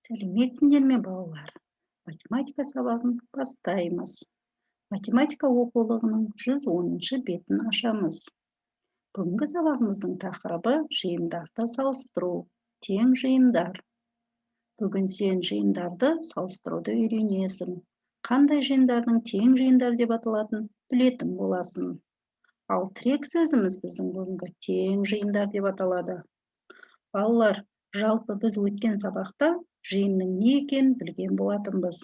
Сәлеметсіңдер ме, балалар? Математика сабағын бастаймыз. Математика оқулығының 110 бетін ашамыз. Бүгінгі сабағымыздың тақырыбы жиындарды салыстыру, тең жиындар. Бүгін сен жиындарды салыстыруды үйренесің. Қандай жиындардың тең жиындар деп аталатынын білетін боласың. Ал тірек сөзіміз біздің бүгінгі тең жиындар деп аталады. Балалар, жалпы біз өткен сабақта жиынның не екенін білген болатынбыз.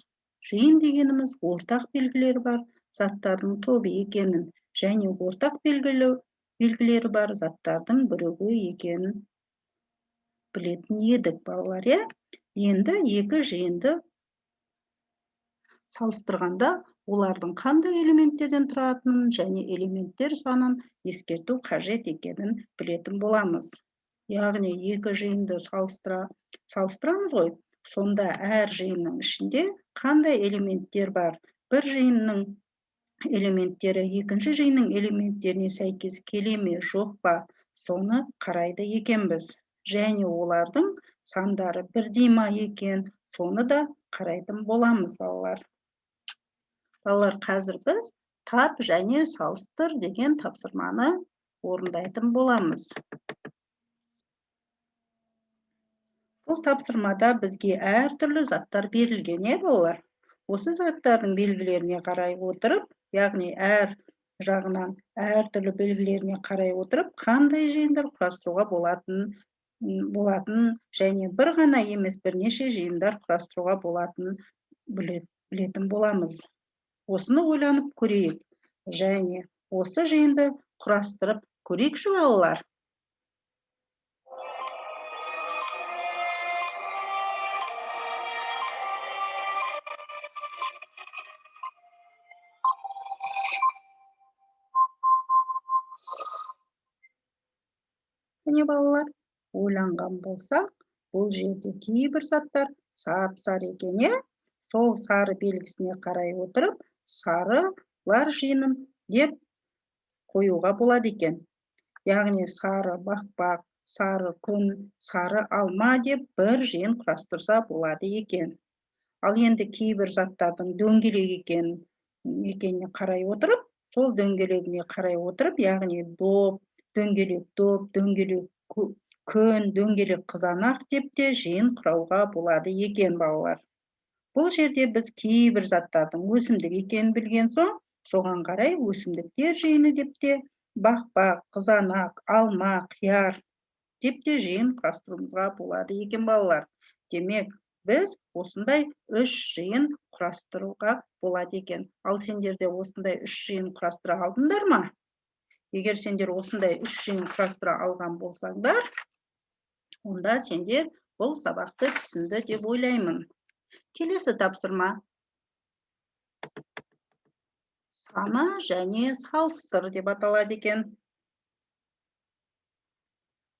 Жиын дегеніміз ортақ белгілері бар заттардың тобы екенін және ортақ белгілері бар заттардың бірігуі екенін білетін едік, балалар, иә? Енді екі жиынды салыстырғанда олардың қандай элементтерден тұратынын және элементтер санын ескерту қажет екенін білетін боламыз. Яғни екі жиынды салыстырамыз ғой, сонда әр жиынның ішінде қандай элементтер бар? Бір жиынның элементтері екінші жиынның элементтеріне сәйкес келе ме, жоқ па, соны қарайды екенбіз. Және олардың сандары бірдей ма екен, соны да қарайтын боламыз, балалар. Балалар, қазір біз тап және салыстыр деген тапсырманы орындайтын боламыз. Бұл тапсырмада бізге әртүрлі заттар берілген, е, балалар? Осы заттардың белгілеріне қарай отырып, яғни әр жағынан әртүрлі белгілеріне қарай отырып, қандай жиындар құрастыруға болатын және бір ғана емес бірнеше жиындар құрастыруға болатынын білетін боламыз. Осыны ойланып көрейік және осы жиынды құрастырып көрейікші, балалар. Міне, балалар, ойланған болсақ, бұл жерде кейбір заттар сап-сары екен, иә? Сол сары белгісіне қарай отырып, сарылар жиынын деп қоюға болады екен. Яғни сары бақпақ, сары күн, сары алма деп бір жиын құрастырса болады екен. Ал енді кейбір заттардың дөңгелек екеніне қарай отырып, сол дөңгелегіне қарай отырып, яғни доп, дөңгелек доп, дөңгелек күн, дөңгелек қызанақ деп те жиын құрауға болады екен, балалар. Бұл жерде біз кейбір заттардың өсімдік екенін білген соң, соған қарай өсімдіктер жиыны деп те бақпақ, қызанақ, алма, қияр деп те жиын құрастыруымызға болады екен, балалар. Демек, біз осындай үш жиын құрастыруға болады екен. Ал сендер де осындай үш жиын құрастыра алдыңдар ма? Егер сендер осындай үш жиын құрастыра алған болсаңдар, онда сендер бұл сабақты түсінді деп ойлаймын. Келесі тапсырма. Сана және салыстыр деп аталады екен.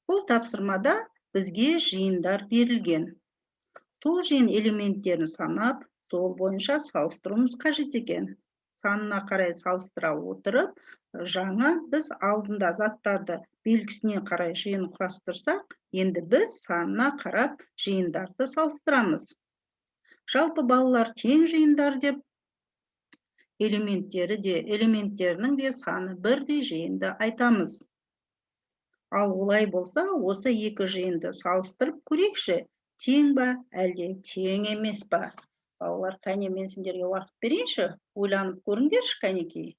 Бұл тапсырмада бізге жиындар берілген. Сол жиын элементтерін санап, сол бойынша салыстыруымыз қажет екен. Санына қарай салыстыра отырып, жаңа біз алдында заттарды белгісіне қарай жиын құрастырсақ, енді біз санына қарап жиындарды салыстырамыз. Жалпы балалар тең жиындар деп элементтерінің де саны бірдей жиынды айтамыз. Ал олай болса, осы екі жиынды салыстырып көрейікші, тең ба, әлде тең емес па? Балалар, кәне мен сендерге уақыт берейінші, ойланып көріңдерші кәнекей.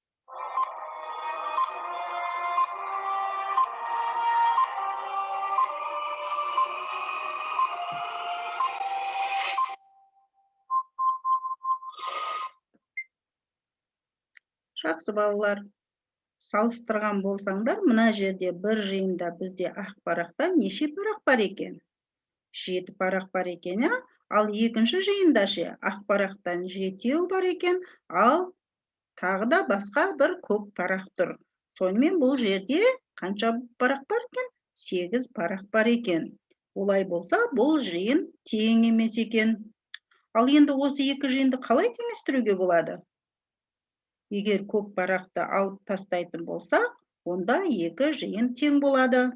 Жақсы, балалар, салыстырған болсаңдар, мына жерде бір жиында бізде ақ парақта неше парақ бар екен? 7 парақ бар екен, ә? Ал екінші жиында ше, ақ парақтан 7 бар екен, ал тағы да басқа бір көк парақ тұр. Сонымен бұл жерде қанша парақ бар екен? 8 парақ бар екен. Олай болса, бұл жиын тең емес екен. Ал енді осы екі жиынды қалай теңестіруге болады? Егер көк парақты алып тастайтын болсақ, онда екі жиын тең болады.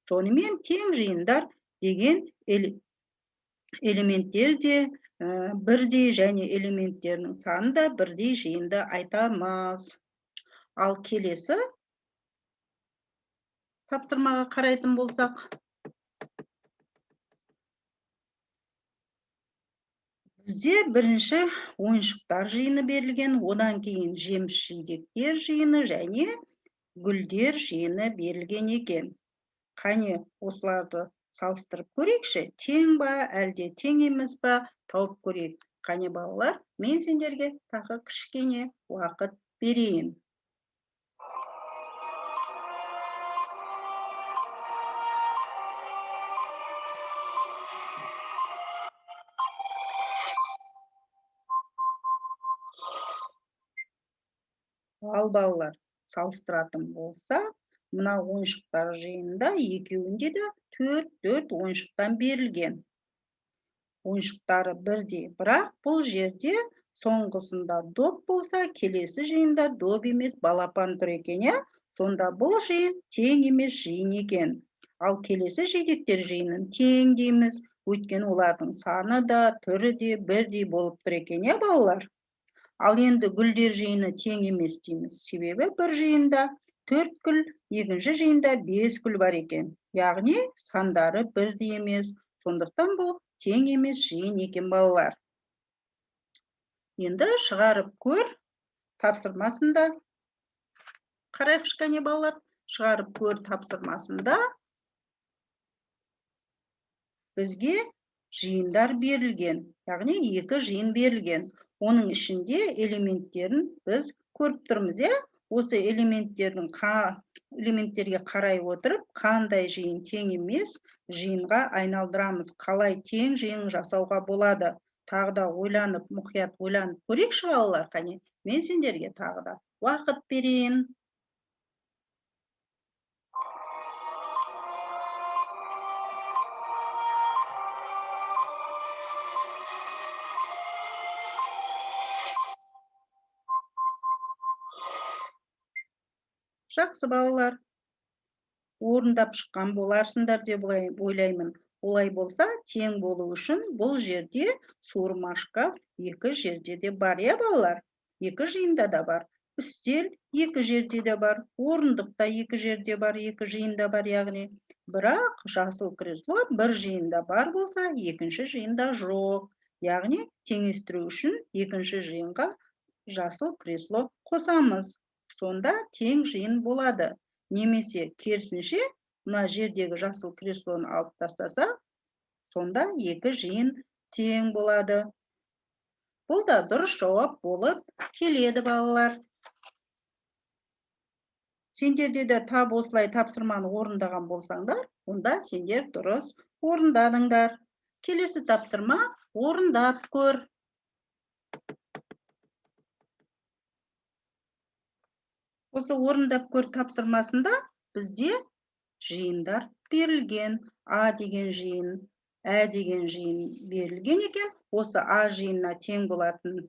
Сонымен тең жиындар деген Элементтер де бірдей және элементтерінің саны да бірдей жиынды айтамыз. Ал келесі тапсырмаға қарайтын болсақ, бізде бірінші ойыншықтар жиыны берілген, одан кейін жеміс-жидектер жиыны және гүлдер жиыны берілген екен. Қане, осыларды салыстырып көрейікші, тең ба, әлде тең емес па, тауып көрейік. Қане балалар, мен сендерге тағы кішкене уақыт берейін. Ал балалар, салыстыратын болсақ, мына ойыншықтар жиынында екеуінде де төрт-төрт ойыншықтан берілген. Ойыншықтары бірдей, бірақ бұл жерде соңғысында доп болса, келесі жиында доп емес балапан тұр екен, иә? Сонда бұл жиын тең емес жиын екен. Ал келесі жидектер жиынын тең дейміз, өйткені олардың саны да, түрі де бірдей болып тұр екен, иә балалар? Ал енді гүлдер жиыны тең емес дейміз, себебі бір жиында 4 гүл, екінші жиында 5 гүл бар екен. Яғни сандары бірдей емес, сондықтан бұл тең емес жиын екен балалар. Енді шығарып көр тапсырмасында қарайықшы кәне балалар. Шығарып көр тапсырмасында бізге жиындар берілген, яғни 2 жиын берілген. Оның ішінде элементтерін біз көріп тұрмыз, иә? Осы элементтерге қарай отырып, қандай жиын тең емес жиынға айналдырамыз, қалай тең жиын жасауға болады. Тағы да ойланып, мұқият ойланып көрейікші балалар, қане. Мен сендерге тағы да уақыт берейін. Жақсы балалар, орындап шыққан боларсыңдар деп ойлаймын. Олай болса, тең болу үшін бұл жерде суырма шкаф 2 жерде де бар, иә балалар? 2 жиында да бар. Үстел 2 жерде де бар, орындық та 2 жерде бар, 2 жиында бар, яғни. Бірақ жасыл кресло бір жиында бар болса, екінші жиында жоқ. Яғни теңестіру үшін екінші жиынға жасыл кресло қосамыз. Сонда тең жиын болады. Немесе керісінше, мына жердегі жасыл креслоны алып тастаса, сонда 2 жиын тең болады. Бұл да дұрыс жауап болып келеді балалар. Сендерде де тап осылай тапсырманы орындаған болсаңдар, онда сендер дұрыс орындадыңдар. Келесі тапсырма орындап көр. Осы орындап көр тапсырмасында бізде жиындар берілген. А деген жиын, Ә деген жиын берілген екен. Осы А жиынына тең болатын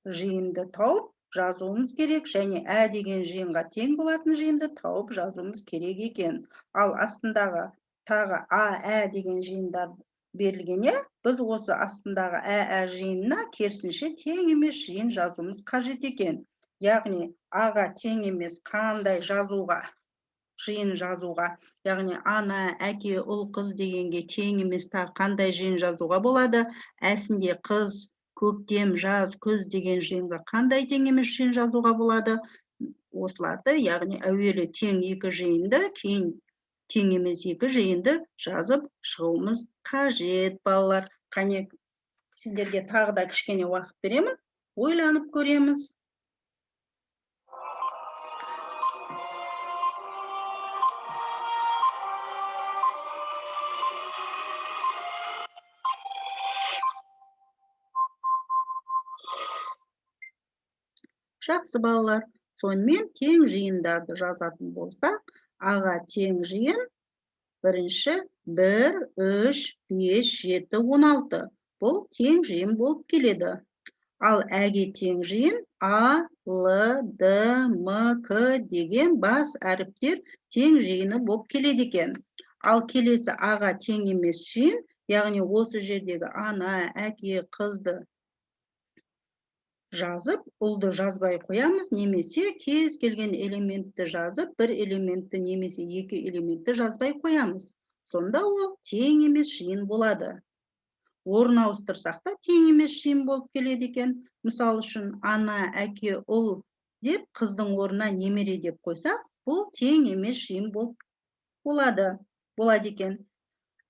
жиынды тауып жазуымыз керек және Ә деген жиынға тең болатын жиынды тауып жазуымыз керек екен. Ал астындағы тағы А, Ә деген жиындар берілген, иә? Біз осы астындағы Ә, Ә жиынына керісінше тең емес жиын жазуымыз қажет екен. Яғни А-ға тең емес қандай жазуға, жиын жазуға, яғни ана, әке, ұл, қыз дегенге тең емес тағы қандай жиын жазуға болады? Әсінде қыз, көктем, жаз, күз деген жиынға қандай тең емес жиын жазуға болады? Осыларды, яғни әуелі тең 2 жиынды, кейін тең емес 2 жиынды жазып шығуымыз қажет балалар. Қане, сендерге тағы да кішкене уақыт беремін, ойланып көреміз. Жақсы балалар, сонымен тең жиындарды жазатын болсақ, аға тең жиын бірінші 1, 3, 5, 7, 16. Бұл тең жиын болып келеді. Ал әге тең жиын А, Л, Д, М, К деген бас әріптер тең жиыны болып келеді екен. Ал келесі аға тең емес жиын Яғни осы жердегі ана, әке, қызды жазып, ұлды жазбай қоямыз, немесе кез келген элементті жазып, бір элементті немесе екі элементті жазбай қоямыз. Сонда ол тең емес жиын болады. Орын ауыстырсақ та тең емес жиын болып келеді екен. Мысал үшін, ана, әке, ұл деп қыздың орнына немере деп қойсақ, бұл тең емес жиын болып болады екен.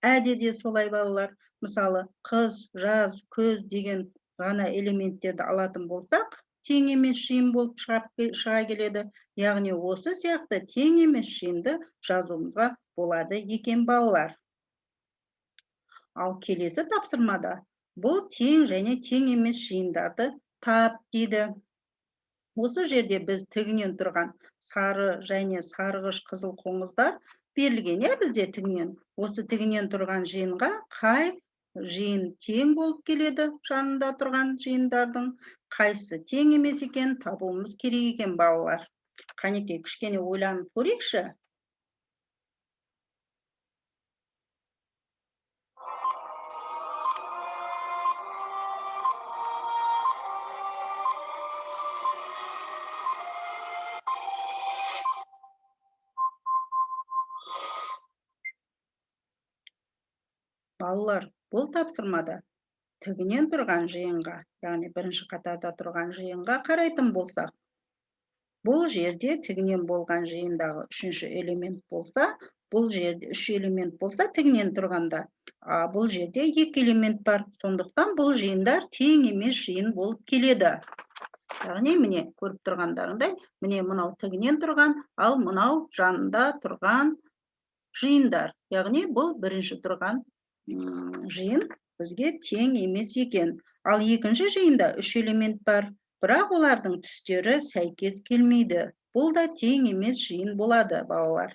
Әде де солай балалар. Мысалы, қыз, жаз, күз деген ғана элементтерді алатын болсақ, тең емес жиын болып шыға келеді. Яғни осы сияқты тең емес жиынды жазуымызға болады екен балалар. Ал келесі тапсырмада бұл тең және тең емес жиындарды тап дейді. Осы жерде біз тігінен тұрған сары және сарғыш қызыл қоңыздар берілген, иә, бізде тігінен. Осы тігінен тұрған жиынға қай жиын тең болып келеді, жанында тұрған жиындардың қайсысы тең емес екен табуымыз керек екен балалар. Қанекей, кішкене ойланып көрейікші. Балалар, бұл тапсырмада тігінен тұрған жиынға, яғни бірінші қатарда тұрған жиынға қарайтын болсақ, бұл жерде тігінен болған жиындағы үшінші элемент болса, бұл жерде үш элемент болса тігінен тұрғанда, бұл жерде екі элемент бар. Сондықтан бұл жиындар тең емес жиын болып келеді. Яғни міне көріп тұрғандарыңдай, міне мынау тігінен тұрған, ал мынау жанында тұрған жиындар. Яғни бұл бірінші тұрған жиын бізге тең емес екен. Ал екінші жиында үш элемент бар, бірақ олардың түстері сәйкес келмейді. Бұл да тең емес жиын болады, балалар.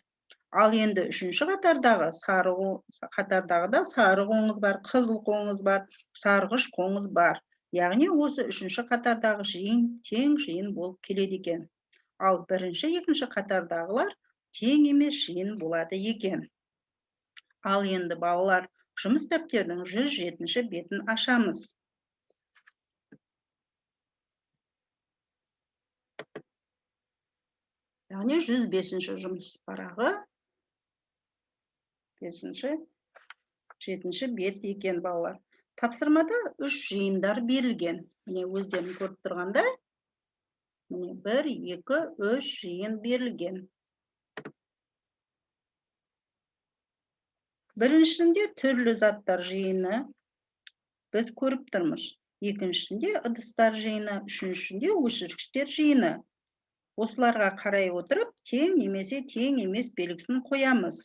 Ал енді үшінші қатардағы сары қатардағыда сары қоңыз бар, қызыл қоңыз бар, сарғыш қоңыз бар. Яғни осы үшінші қатардағы жиын тең жиын болып келеді екен. Ал бірінші, екінші қатардағылар тең емес жиын болады екен. Ал енді балалар, жұмыс дәптерінің 107-ші бетін ашамыз. Яғни 105-ші жұмыс парағы, 5-ші, 7-ші бет екен балалар. Тапсырмада үш жиындар берілген. Міне өздерің көріп тұрғандай, міне 1, 2, 3 жиын берілген. Біріншісінде түрлі заттар жиыны біз көріп тұрмыз. Екіншісінде ыдыстар жиыны, үшіншісінде өшіргіштер жиыны. Осыларға қарай отырып, тең немесе тең емес белгісін қоямыз.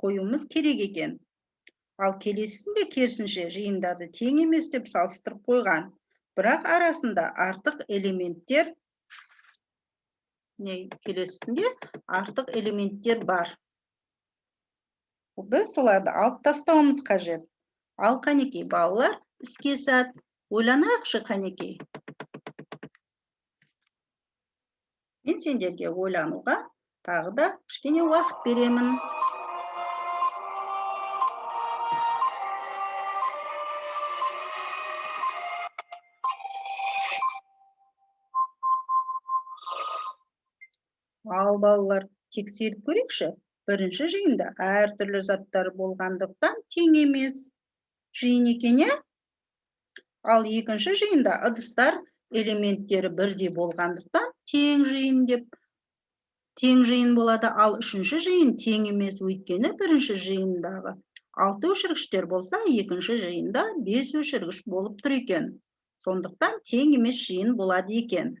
Қоюымыз керек екен. Ал келесісінде керісінше жиындарды тең емес деп салыстырып қойған. Бірақ арасында артық элементтер, не, келесісінде артық элементтер бар. Біз соларды алып тастауымыз қажет. Ал қанекей, балалар, іске сәт. Ойланайықшы қанекей. Мен сендерге ойлануға тағы да кішкене уақыт беремін. Ал балалар, тексеріп көрейікші. Бірінші жиында әртүрлі заттар болғандықтан тең емес жиын екен, иә? Ал екінші жиында ыдыстар элементтері бірдей болғандықтан тең жиын деп тең жиын болады. Ал үшінші жиын тең емес, өйткені бірінші жиындағы 6 өшіргіштер болса, екінші жиында 5 өшіргіш болып тұр екен. Сондықтан тең емес жиын болады екен.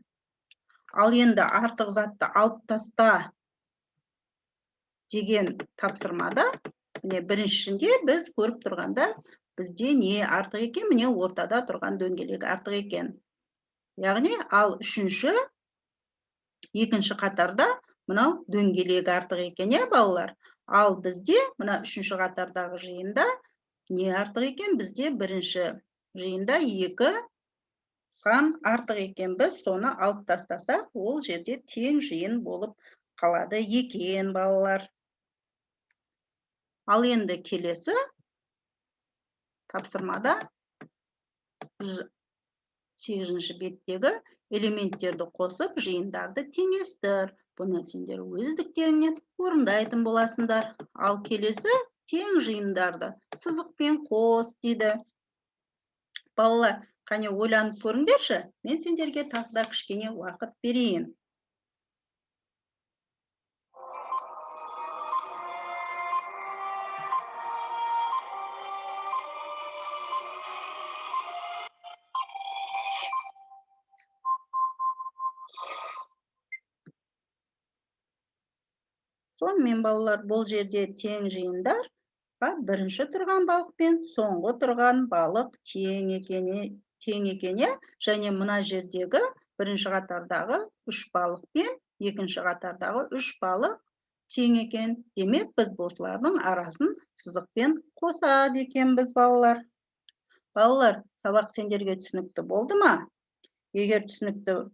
Ал енді артық затты алып таста деген тапсырмада, міне біріншісінде біз көріп тұрғанда бізде не артық екен, міне ортада тұрған дөңгелек артық екен. Яғни ал үшінші, екінші қатарда мынау дөңгелек артық екен, иә балалар? Ал бізде мына үшінші қатардағы жиында не артық екен? Бізде бірінші жиында 2 сан артық екен. Біз соны алып тастасақ, ол жерде тең жиын болып қалады екен, балалар. Ал енді келесі Тапсырмада 8-ші беттегі элементтерді қосып, жиындарды теңестір. Бұны сендер өздіктеріңнен орындайтын боласыңдар. Ал келесі тең жиындарды сызықпен қос дейді. Балалар, қане ойланып көріңдерші, мен сендерге тағы да кішкене уақыт берейін. Сонымен балалар, бұл жерде тең жиындар бірінші тұрған балық пен соңғы тұрған балық тең екен, және мына жердегі бірінші қатардағы 3 балық пен екінші қатардағы 3 балық тең екен. Демек, біз осылардың арасын сызықпен қосады екенбіз, балалар. Балалар, сабақ сендерге түсінікті болды ма? Егер түсінікті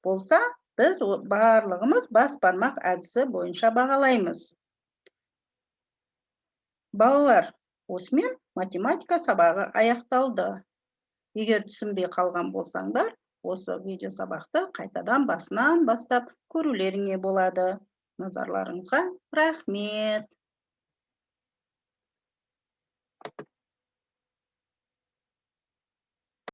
болса, біз барлығымыз бас бармақ әдісі бойынша бағалаймыз. Балалар, осымен математика сабағы аяқталды. Егер түсінбей қалған болсаңдар, осы видео сабақты қайтадан басынан бастап көрулеріңе болады. Назарларыңызға рахмет.